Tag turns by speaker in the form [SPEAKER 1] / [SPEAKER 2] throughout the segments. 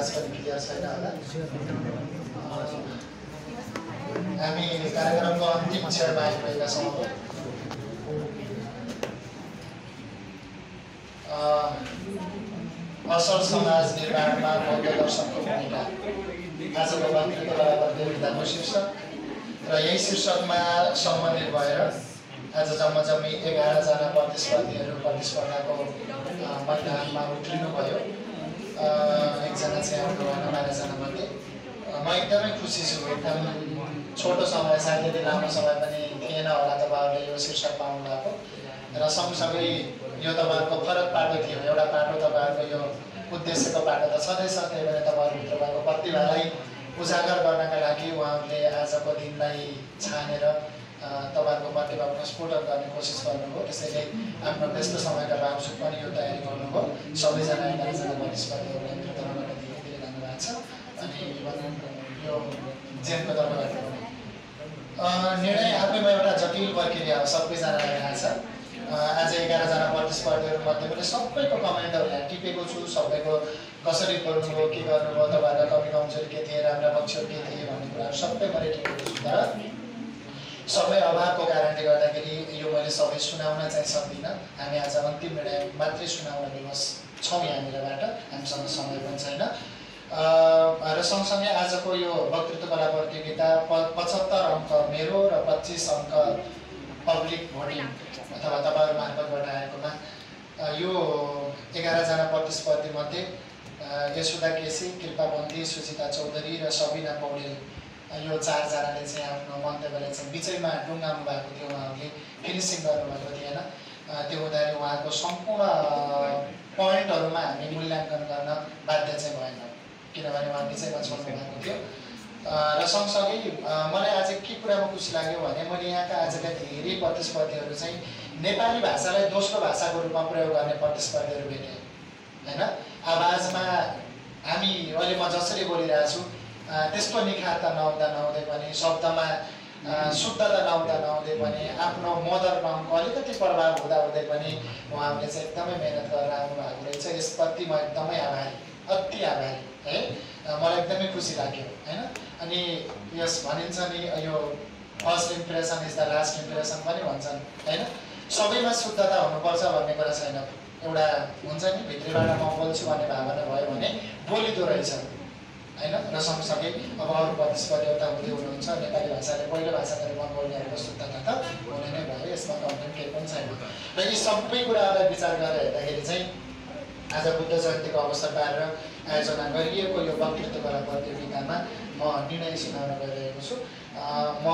[SPEAKER 1] आवाज पनि क्लियर छैन होला। हामी कार्यक्रमको अन्तिम क्षणमा आइपुगेका छौँ। असल समाज निर्माणमा बौद्ध दर्शनको भूमिका आजको वक्तृत्व प्रतियोगिताको शीर्षक र यही शीर्षकमा सम्बन्धित भएर आज जम्मी 11 जना प्रतिस्पर्धीहरू प्रतिस्पर्धाको मैदानमा उत्रिनुभयो। एकजना चाहिँ आउनु भएन 12 जना मध्ये। म एकदमै खुसी छु। एकदम छोटो समय, सायद यति लामो समय पनि थिएन होला तपाईँहरूले यो शीर्षक पाउनु भएको र सँगसँगै यो तपाईँहरूको फरक पाटो थियो। एउटा पाटो तपाईँहरूको यो उद्देश्यको पाटो त छँदैछ, त्यही भएर तपाईँहरूभित्र भएको प्रतिभालाई उजागर गर्नका लागि उहाँहरूले आजको दिनलाई छानेर तपाईँहरूको प्रतिभा प्रस्फुटन गर्ने कोसिस गर्नुभयो। त्यसैले आफ्नो व्यस्त समयका बावजुद पनि यो तयारी गर्नुभयो। सबैजना 11 जना प्रतिस्पर्धीहरूलाई मेरो तर्फबाट धेरै धेरै धन्यवाद छ। अनि यो जेनको तर्फबाट पनि निर्णय आफैमा एउटा जटिल प्रक्रिया हो, सबैजनालाई थाहा छ। आज 11 जना प्रतिस्पर्धीहरू मध्ये पनि सबैको कमेन्टहरू यहाँ टिपेको छु। सबैको कसरी बोल्नुभयो, के गर्नुभयो, तपाईँहरूको कमी कमजोरी के थिए, राम्रा पक्षहरू के थिए भन्ने कुराहरू सबै मैले टिपेको छु। तर सबै अभावको कारणले गर्दाखेरि यो मैले सबै सुनाउन चाहिँ सक्दिनँ। हामी आज अन्तिम निर्णय मात्रै सुनाउन विवश छौँ यहाँनिरबाट, हामीसँग समय पनि छैन। र सँगसँगै आजको यो वक्तृत्व कला प्रतियोगिता 75 अङ्क मेरो र 25 अङ्क पब्लिक भोटिङ अथवा तपाईँहरू मार्फतबाट आएकोमा यो 11 जना प्रतिस्पर्धी मध्ये यशोदा केसी, कृपा बन्दी, सुजिता चौधरी र सबिना पौडेल यो 4 जनाले चाहिँ आफ्नो मन्तव्यलाई चाहिँ बिचैमा टुङ्गाउनु भएको थियो। उहाँहरूले फिनिसिङ गर्नुभएको थिएन। त्यो हुँदाखेरि उहाँको सम्पूर्ण पोइन्टहरूमा हामी मूल्याङ्कन गर्न बाध्य चाहिँ भएन, किनभने उहाँ बिचैमा छोड्नु भएको थियो। र सँगसँगै मलाई आज के कुरामा खुसी लाग्यो भने मैले यहाँका आजका धेरै प्रतिस्पर्धीहरू चाहिँ नेपाली भाषालाई दोस्रो भाषाको रूपमा प्रयोग गर्ने प्रतिस्पर्धीहरू भेटेँ होइन। आवाजमा हामी अहिले म जसरी बोलिरहेको छु त्यस्तो निखारता नहुँदै पनि, शब्दमा शुद्धता नहुँदै पनि, आफ्नो मदर टङको अलिकति प्रभाव हुँदै पनि उहाँहरूले चाहिँ एकदमै मेहनत गरेर आउनु भएको रहेछ। यसप्रति म एकदमै आभारी, अति आभारी है। मलाई एकदमै खुसी लाग्यो होइन। अनि यस भनिन्छ नि यो first impression is the last impression पनि भन्छन् होइन। सबैमा शुद्धता हुनुपर्छ भन्ने कुरा छैन। एउटा हुन्छ नि भित्रीबाट म बोल्छु भन्ने भावना भयो भने बोलिदो रहेछ होइन। र सँगसँगै अब अरू प्रतिस्पर्धी एउटा हुँदै हुनुहुन्छ, नेपाली भाषाले पहिलो भाषाको रूपमा बोल्नेहरूको शुद्धता त हुने नै भयो, यसमा कम्प्लेन केही पनि छैन। र यी सबै कुराहरूलाई विचार गरेर हेर्दाखेरि चाहिँ आज बुद्ध जयन्तीको अवसर पारेर आयोजना गरिएको यो वक्तृत्व कला प्रतियोगितामा म निर्णय सुनाउन गइरहेको छु। म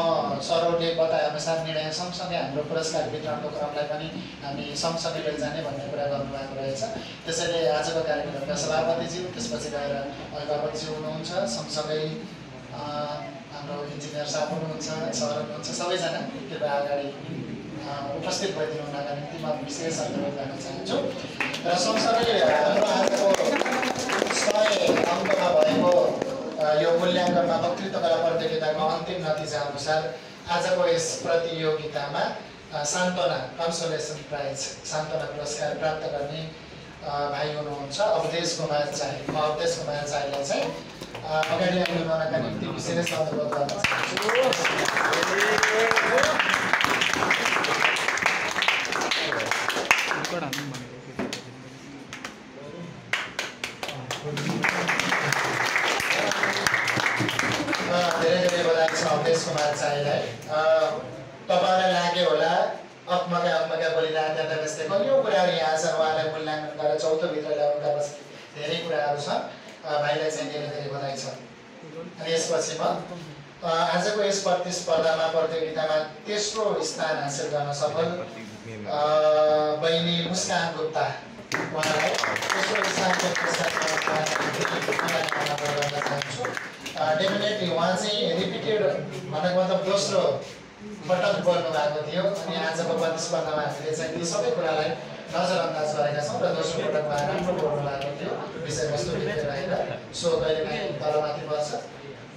[SPEAKER 1] सरहरूले बताएअनुसार निर्णय सँगसँगै हाम्रो पुरस्कार वितरणको क्रमलाई पनि हामी सँगसँगै लैजाने भन्ने कुरा गर्नुभएको रहेछ। त्यसैले आजको कार्यक्रमका सभापतिज्यू, त्यसपछि गएर अभिभावकज्यू हुनुहुन्छ, सँगसँगै हाम्रो इन्जिनियर साहब हुनुहुन्छ, सर हुनुहुन्छ, सबैजना कृपया अगाडि उपस्थित भइदिनु हुनका निम्ति म विशेष अनुरोध गर्न चाहन्छु। र सँगसँगै हाम्रो आजको 100 अङ्कमा भएको यो मूल्याङ्कनमा वक्तृत्व कला प्रतियोगिताको अन्तिम नतिजा अनुसार आजको यस प्रतियोगितामा सान्त्वना कन्सोलेसन प्राइज, सान्त्वना पुरस्कार प्राप्त गर्ने भाइ हुनुहुन्छ अवधेश कुमार चाही। म अवधेश कुमार चाहीलाई चाहिँ अगाडि आउनका निम्ति विशेष अनुरोध गर्न चाहन्छु। धेरै धेरै बधाई छ अवधेश कुमार चाहीलाई। तपाईँलाई लाग्यो होला अक्मका बोलिरहेको त्यहाँ त्यस्तै कयौँ कुराहरू यहाँ छ, उहाँलाई मूल्याङ्कन गरेर चौथोभित्र ल्याउनुका पछि धेरै कुराहरू छन्। भाइलाई चाहिँ धेरै धेरै बधाई छ। अनि यसपछि म आजको यस प्रतिस्पर्धामा प्रतियोगितामा तेस्रो स्थान हासिल गर्न सफल बहिनी मुस्कान गुप्ता उहाँलाई तेस्रो स्थानको पुरस्कार गर्न चाहन्छु। डेफिनेटली उहाँ चाहिँ रिपिटेड भनेको मतलब दोस्रो पटक बोल्नु भएको थियो। अनि आजको प्रतिस्पर्धामा हामीले चाहिँ ती सबै कुरालाई नजरअन्दाज गरेका छौँ र दोस्रो पटक उहाँ राम्रो बोल्नु भएको थियो, विषयवस्तु भित्र रहेर सो कहिलेकाहीँ तलमाथि पर्छ।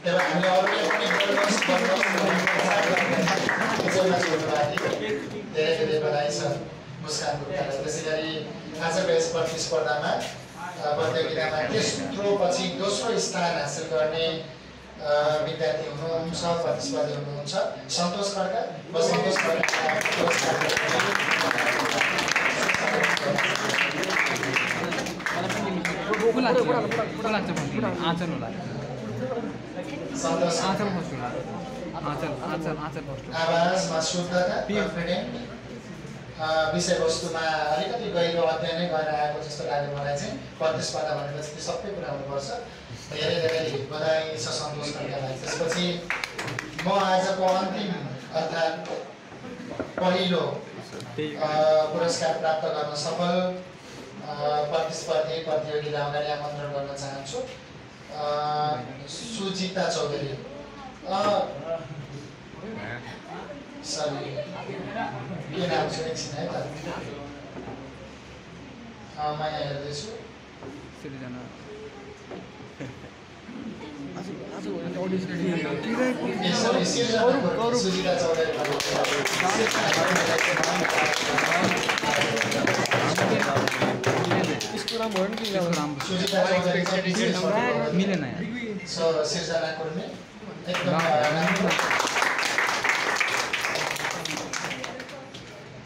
[SPEAKER 1] त्यही भएर हामीले अरूले पनि विषयमा छोड्नु भएको थियो। धेरै धेरै बधाई छ मुस्कान गुप्तालाई। त्यसै गरी आजको यस प्रतिस्पर्धामा प्रतियोगितामा तेस्रो पछि दोस्रो स्थान हासिल गर्ने विद्यार्थी हुनुहुन्छ, प्रतिस्पर्धी हुनुहुन्छ सन्तोष खड्का। म सन्तोष खड्का आवाजमा शुद्धता, कन्फिडेन्ट, विषयवस्तुमा अलिकति गहिरो अध्ययनै गरेर आएको जस्तो लाग्यो मलाई चाहिँ। प्रतिस्पर्धा भनेपछि त्यो सबै कुरा हुनुपर्छ। धेरै धेरै बधाई छ सन्तोष खड्कालाई। त्यसपछि म आजको अन्तिम अर्थात् पहिलो पुरस्कार प्राप्त गर्न सफल प्रतिस्पर्धी प्रतियोगीलाई अगाडि आमन्त्रण गर्न चाहन्छु। सुजिता चौधरी। सरी के नाम छ एकछिन है त, म यहाँ हेर्दैछु। सुजिता चौधरी
[SPEAKER 2] मिलेन
[SPEAKER 1] सिर्जना कुर्मी एकदम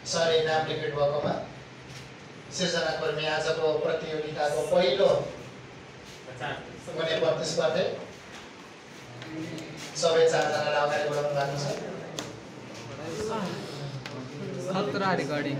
[SPEAKER 1] सरी नाम रिपिट भएकोमा। सिर्जना कुर्मी आजको प्रतियोगिताको पहिलो हुने प्रतिस्पर्धी। सबै चारजनालाई अगाडि बढाउनु भएको छ।
[SPEAKER 2] खतरा रिकॉर्डिंग